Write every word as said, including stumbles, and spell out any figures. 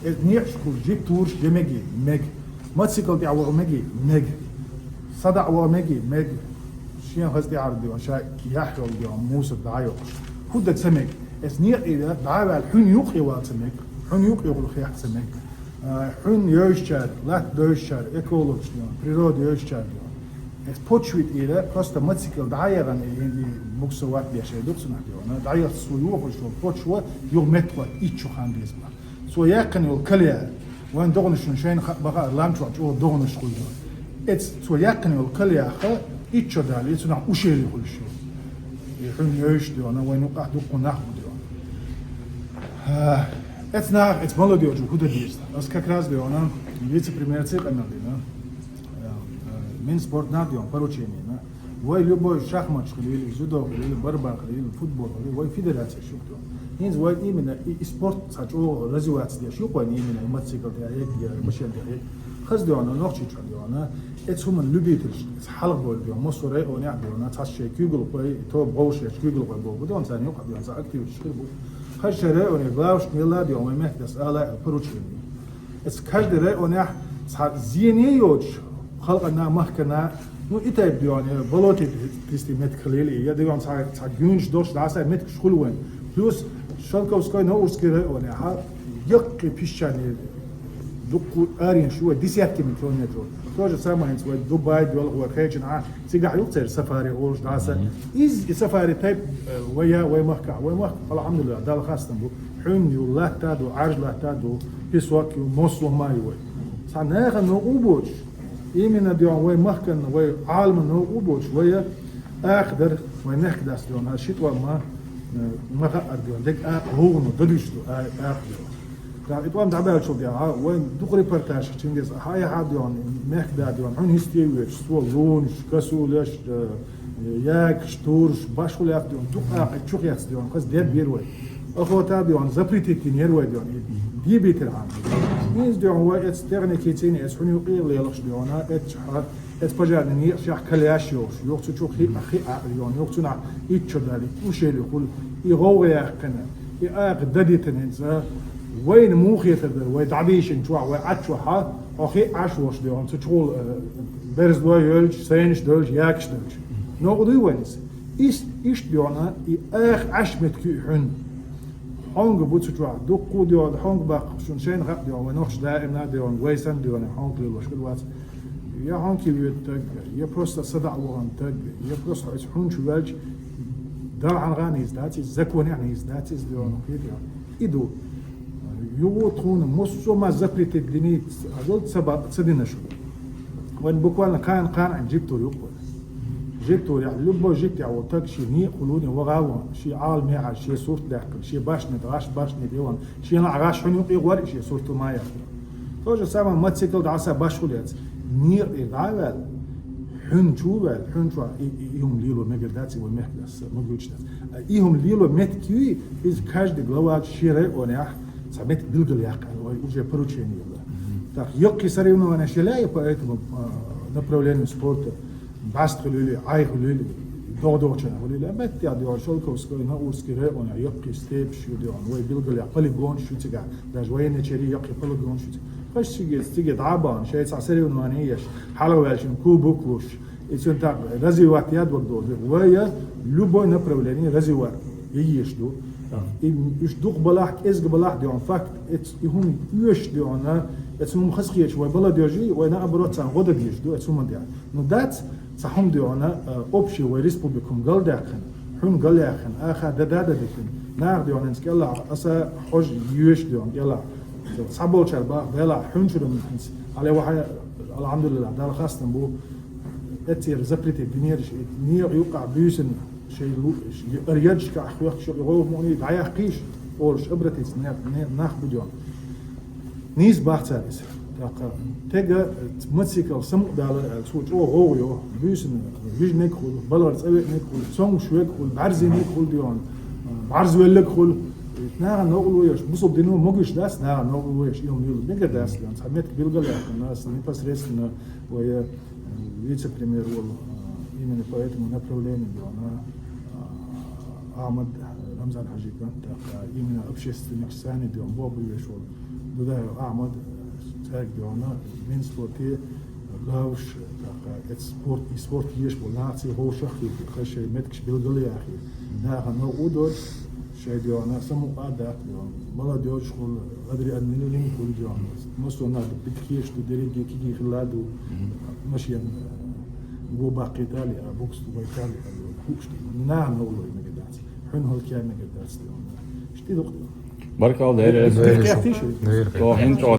Эс некъаш кху жи турш жи меги, мег. Мотоцикл тӀехь ваха меги, мег. СадаӀа ваха меги, мег. Шен хаза тӀехьара дегӀан, ша яхь йолу дегӀан, мусор дӀа а йоккхуш. ХӀунда ца мег? Эс некъа дӀа а ваьлла, хьуьнан юкъе вала ца мег. Хьуьнан юкъе хула хех ца мег. А, хьуьнан йовзачара, латта довзачара, экологаш дегӀан, природа йовзачара дегӀан. Эс почви тӀера просто мотоцикл дӀа а яхана, и, и, и муксоват деш, и дукха ца нах дегӀан. ДӀа яхана цо йохуш йолу почва, юха меттахӀотта итт шо хан беза бара. Цо яьккхина йолу калъя, вайн догӀанашна шайна хаа баха а, лам чохь чӀогӀа догӀанаш хуьлу. Эцу цо яьккхина йолу калъяха итт шо далий, цунах ушели хуьлуш ю. И хьуьнан йовзаш дегӀана, вайн юкъахь дуккха нах бу дегӀана. А, эцу нахах, эцу молодёжь хӀун дан деза? Ас как раз дегӀана, вице-премьерца къамел дина. Э, э, Минспорт нах дегӀана, поручение на. Вай любой шахматаш хилийла, дзюдо хилийла, барабан хилийла, футбол хилийла, вай федерацеш ю-кх. ХӀинца вай именно и, и спорт цхьа чӀогӀа развиваться деш ю-кх вайн именно и мотоцикл тӀехь егга, машен тӀехь егга. Хаза дегӀана, Нохчийчохь дегӀана, эцу хӀуманан любительш, эцу хьалха бевлла дегӀана, массо а районехь дегӀана, цхьаъ шайн куьйгалхой, и то бовш еш куьйгалхой бовла бу дегӀана, царна юкъахь дегӀана, цхьа активисташ хир бу. Хаза шайн районехь главашна мелла а дегӀана, вайн мехкдас ала а, поручение. Эцу каждый районехь цхьа зене йоцуш халкъана, махкана, ну, и тайпа дегӀана, болотистый меттиг хилийла, я дегӀана цхьа, цхьа гуьнаш долуш дӀасай меттигаш хуьлу вайн. Плюс Шелковской, Наурский районехь, яккхий песчаный, дуккха аренаш ю вай, десятками километров. То же самое хӀинца вай Дубай доьлху вай кхечанхьа, цигахь ю-кх церан сафари олуш дӀаса. Иза и сафари тайпа, э, вай я, вай махкахь, вай махка, алхьамдулиллахӀ, Далла хастам бу. Хьуьнна ю, латта а ду, Ӏаьржа латта а ду, песок ю, массо а хӀума ю вай. Цхьа нахана новкъа а боцуш, именно дегӀана вай махкана, вай Ӏаламна новкъа а боцуш, вай акха дара, вай мехкдас дегӀана, ши тӀом ма, э, ма хаара дегӀана, дерг акха гӀовгӀано дан дуьсуш ду, а, акха дегӀана. ТӀаккха и тӀом дӀабаьллачул тӀаьхьа, вайн дукха репортажаш, Чингиз, хьан яхьа дегӀана, мехкда дегӀана, хьуьнан йисте а воьдуш, цо лунаш, косулеш, э, якаш, тураш, башхо лаьтта дегӀана, дукха акха чу хецна дегӀана, хаза дерг бира вай. Охота дегӀана, запретить динера вай дегӀана, и дебийтира хьан. ХӀинца дегӀана вай эцу техникица, эцу хьуьнан юкъе лелахаш дегӀана, эцу хьа, эцу пожарный некъашехь калъяш йолуш, юха цу чу хи а, хи а дегӀана, юха цунах итт шо далий, ушели хуьлу, и гӀовгӀа яьккхина, и акха дан дитина хӀинца, вайна муха хетар дара, вай дӀадийшина чохь, вай Ӏаччохьа, хьо хи а Ӏаш волуш дегӀана, цу чухула, э, берзлой йолчу, сайнаш долчу, якаш долчу. Новкъа дуй вайна иза? Ис-, иштта дегӀана, и аха Ӏаш меттиг ю и хьуьнан. Хьонга бу цу чохь, дуккха а дегӀана, хьонга баккха, шуна шайна хаьа дегӀана, вай нохчаша даимна а дегӀана, вай санна дегӀана, хьонга лелош хир вац. Я хьонке воьду таг, я просто садаӀа вахана таг, я просто хьо иза хьуьнчу ваьлча, Далла хьан гӀан иза дац, иза законехь иза дац, иза дегӀана, хӀе дегӀана. И ду. Юха тхуна массо а ма запретить диний, хьажал ца ба-, ца дина шу. Вайн буквально кхана-кхана Ӏин життур ю-кх вай. Життурехь, любой життехь волу таг шен некъа хуьлуне вагӀа а вон, шен Ӏаламехьа, шен сурт даьккхина, шен башни, гӀаш башни деван, шен лаӀа гӀаш хьуьнан юкъе гӀор, шен сурт ма яьккхина. То же самое мотоцикл дӀаса башхо лец. Некъа тӀера дӀа а ваьлла, хьуьнан чу а ваьлла, хьуьнан чохь и, и, и хӀума лело мегар дац, и вай мехкдас, могуьйтуш дац. И хӀума лело меттиг юй, иза каждый глава шен районехь цхьа меттиг билгал яккха, вай уже поручение елла. Так, яккхий соревнованеш яла и по этому, а, направлению спорта, бӀаьста хуьлийла, Ӏай хуьлийла, догӀа-догӀачарна хуьлийла, меттехь дегӀана, Шелковской, Наурский районехь яккхий степаш ю дегӀана, вай билгал яккха полигонаш ю цигахь, даже военный чери яккхий полигонаш ю цигахь. Хаш циге, циге дӀа а бахана, шайн цхьа соревнование еш, хьалаваьллачун кубок луш, и цуьнан тӀаккха развивать яд ваг долу. Вай любой направление развивать еш ду. И уьш дукха балахь, кӀезга балахь дегӀана, факт, эц-, и хӀума оьшуш дегӀана, эц хӀума хазахеташ вай баладоьжий, вай наоборот царна гӀо дан дезаш ду, эц хӀуманна тӀехь. Ну, дац, цхьа хӀума дегӀана, э, общий вай республика хӀума галдаьккхина, хьуьнан галъяьккхина, аха дан да дан дитина. Наха дегӀана хӀинца кӀелахь, аса хьожа йоьшуш дегӀана кӀелахь. Цхьаболчара бах, делахь, хьуьнчуьра хӀинца, хьале вахьа, алхьамдулиллахӀ, Далла хастам бу, эццера запретить динераш, и некъа юкъахь буьйсанна шайн лу-, ара ярдашкахь хьоьхкуш йолу гӀовгӀа муъний дӀаяьккхийша, олуш, обратиться не-, не-, нах бу дегӀана. Нийса бах цара иза. ТӀаккха тега мотоцикл самукъадалар аьлла, цо чӀогӀа гӀовгӀа йо, буьйсанна вижнарг хуьлу, балхара цӀа веанарг хуьлу, цомгуш верг хуьлу, бӀаьрзийнарг хуьлу дегӀана, бӀаьрзвелларг хуьлу. Нахана новкъарло еш, бусалба дино могуш дац, нахана новкъарло еш, и хӀума лело мегар дац дегӀана. Цхьа меттиг билгал яьккхина, аса непосредственно вай, э, вице-премьер волу, э, именно по этому направлению дегӀана, э, Ахьмад Рамзан-Хьажи кӀант, тӀаккха именно общественникаш санна дегӀана, бохург беш волу. Дудаев Ахьмад, цӀерга доьгӀна, Минсплоте лавш, тӀаккха эцу спорт, и спорт еш болу нахаца хьошах а хилла, шайн меттигаш билгал а яхьий. Нахана новкъа а доцуш, шайн доьгӀна самукъа а дац доьгӀна. Молодёжь хуьлу, Адриан Нинин хуьлу доьгӀна. Массо а нах битхеш ду, дерриге кегий хилла ду, машен го баккхийтале а, бокс ду вайтале а, хууш ду. Нахана новкъа лой мегар дац. Хьуьнан хӀаллакьян мегар дац доьгӀна. Шти дукха. Баркалла, дера. Дера. Дера. Дера. То хӀинца